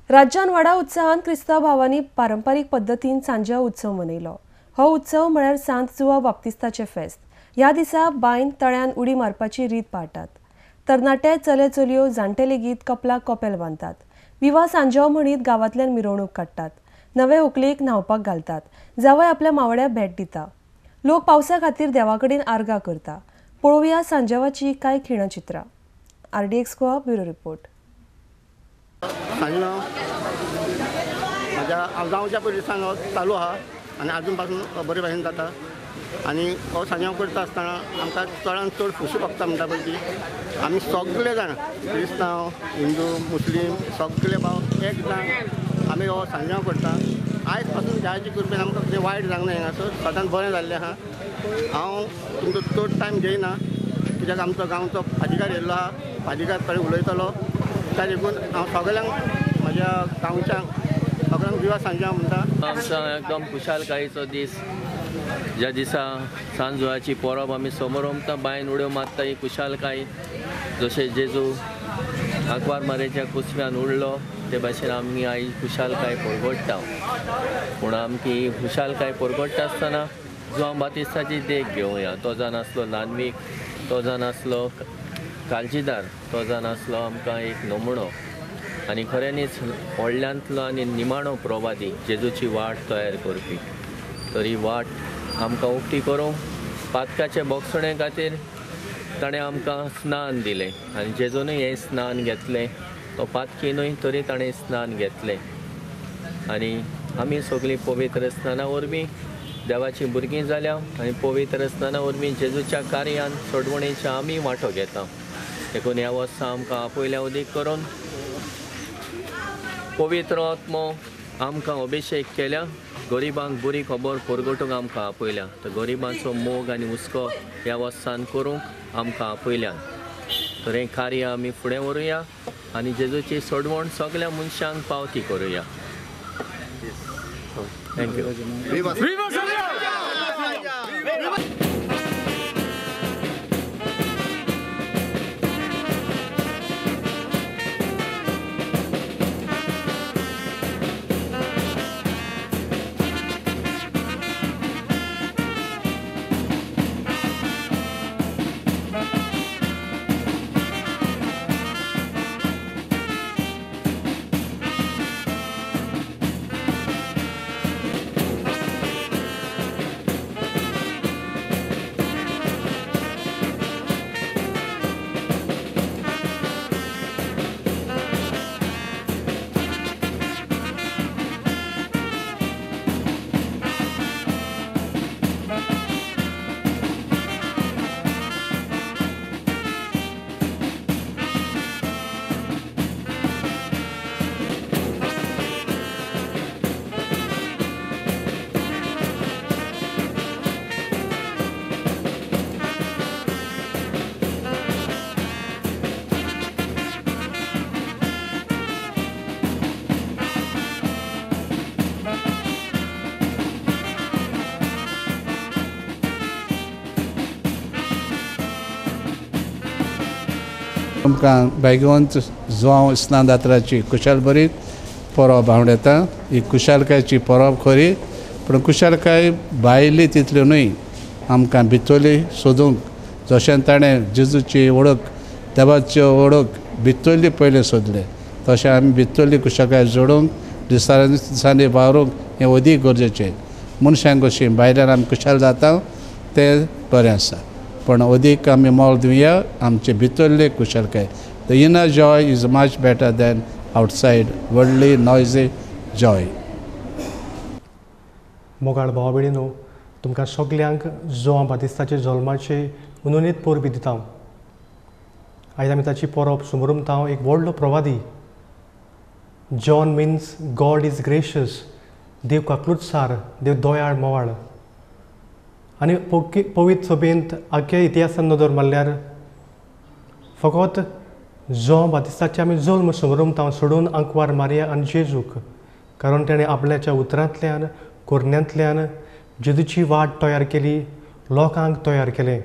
राज्यान व्हडा उत्साहान क्रिस्तांव भावांनी पारंपारीक पद्दतीन सांज्यांव उत्सव मनयलो. हो उत्सव म्हळ्यार सांत जुवांव बाप्तिस्ताचें फेस्त. ह्या दिसा बांयन तळ्यान उडी मारपाची रीत पाळटात. तरणाटे चले चलयो जाणटे लेगीत कपलाक कपेल बांदतात. विवा सांज्यांव म्हणीत गांवांतल्यान मिरवणूक काडटात. नवे होकलेक न्हांवपाक घालतात. जावय आपल्या मावड्या भेट दिता. लोक पावसा खातीर देवा कडेन आर्गां करता. पळोवया सांज्यांवाची कांय खिणचित्रां. RDX Goa bureau report. सांज्यांव म्हाज्या गांवच्या पयलीं सावन चालू आहा आनी आजून पासून बरे भाशेन जाता आनी हो सांज्यांव करता आसतना आमकां चडान चड खोशी भोगता. म्हणटा पळय ती आमी सगळे जाण क्रिस्तांव, हिंदू, मुस्लीम सगळे भाव एक जाण आमी हो सांज्यांव करता. आयज पासून देवाचे कृपेन आमकां कितें वायट जावंक ना, हांगासर सदांच बरें जाल्लें आहा. हांव तुमचो चड टायम घेयना कित्याक आमचो गांवचो फादीकार येयल्लो आहा, फादीकार थोडे उलयतलो. त्या देखून हांव सगळ्यांक म्हज्या गांवच्यांक सगळ्यांक विवा सांज्यांव म्हणटा. आमचा एकदम खुशालकायेचो दीस, ज्या दिसा सांजुवाची परब आमी समोरमता बांयन उडयो मारता ही खुशालकाय. जशें जेजू आंकवार मारेच्या कुसव्यान उडलो ते भाशेन आमी आयज खुशालकाय परगट्टा. पूण आमची खुशालकाय परगट्टा आसतना जुवांव बातिस्ताची देख घेवया. तो जावन आसलो ल्हानवीक, तो जावन आसलो काळजीदार, तो जावन आसलो आमकां एक नमुणो आनी खऱ्यांनीच व्हडल्यांतलो आनी निमाणो प्रवादी, जेजूची वाट तयार करपी. तर ही वाट आमकां उक्ती करूंक पातकाचे बोगसणे खातीर ताणें आमकां स्नान दिलें आनी जेजूनय हें स्नान घेतलें. तो पातकी न्हय तरी ताणें स्नान घेतलें आनी आमी सगळीं पवित्र स्नाना वरवीं देवाचीं भुरगीं जाल्या आनी पवित्र स्नाना वरवीं जेजूच्या कार्यान सोडवणेच्या आमी वांटो घेता. देखून ह्या वर्सा आमकां आपयल्या उदीक करून पवित्र आत्मो आमकां अभिशेक केल्या. गरिबांक बरी खबर परगटूंक आमकां आपयल्या. तर गरिबांचो मोग आनी हुस्को ह्या वर्सान करूंक आमकां आपयल्या. तर हें कार्य आमी फुडें व्हरुया आनी जेजूची सोडवण सगळ्या मनशांक पावती करुया. Thank you. आमकां भाग्यवंत जुवांव स्नान जात्राची खुशाल बरी परब आवडटा. ही खुशालकायची परब खरी, पूण खुशालकाय भायली तितल्यो न्हय, आमकां भितरली सोदूंक. जशें ताणें जेजूची वळख, देवाची वळख भितरली पयलें सोदलें, तशें आमी भितरली खुशालकाय जोडूंक दिसांनी दिसांनी वावरूंक हें अदीक गरजेचें. मनशांक कशी भायल्यान आमी खुशाल जाता तें बरें आसा, पण अदीक आमी मोल दिवया आमचे भितरले कुशलकाय. The inner joy is much better than outside worldly noisy joy. मोगाळ भाव भयणीनो, तुमकां सगल्यांक जुवांव बातिस्ताचे जल्माचे उनोनीत परबी दिता. आयज आमी ताची परब सुमरुमता. एक व्हडलो प्रवादी, John means God is gracious, देव काकलूटसार, देव दयाळ मोवाळ. आनी पवित्र सभेंत आख्या इतिहासान नदर मारल्यार फकत जुवांव बातिस्ताचे आमी जल्म समरमता सोडून आंकवार मारिया आनी जेजूक, कारण ताणें आपल्याच्या उतरांतल्यान कोरण्यांतल्यान जेजूची वाट तयार केली, लोकांक तयार केलें.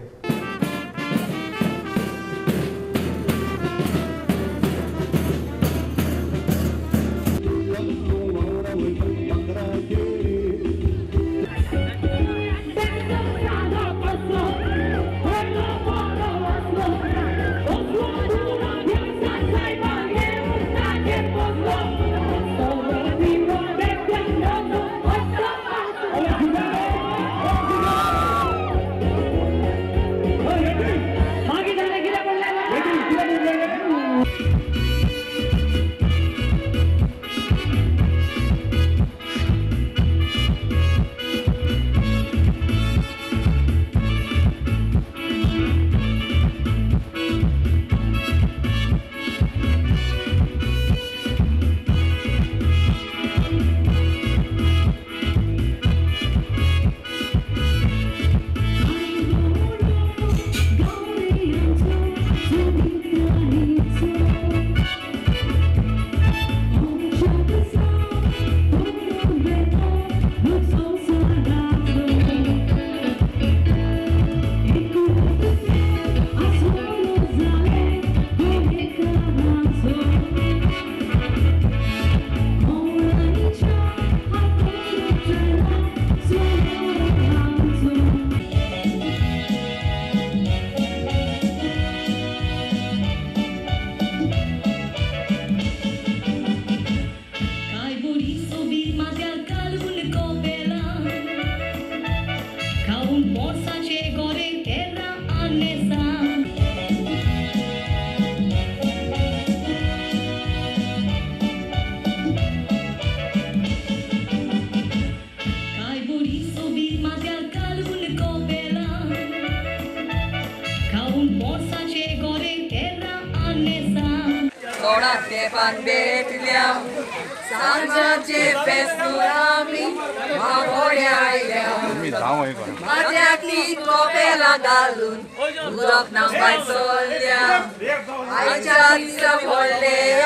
मंडपान भेटल्या सांजाचे फेस्तूर आमी मावोड्या आयल्या माथ्याक कोपेला घालून उदक नांबाय चल्ल्या आयच्या दिसा व्हडले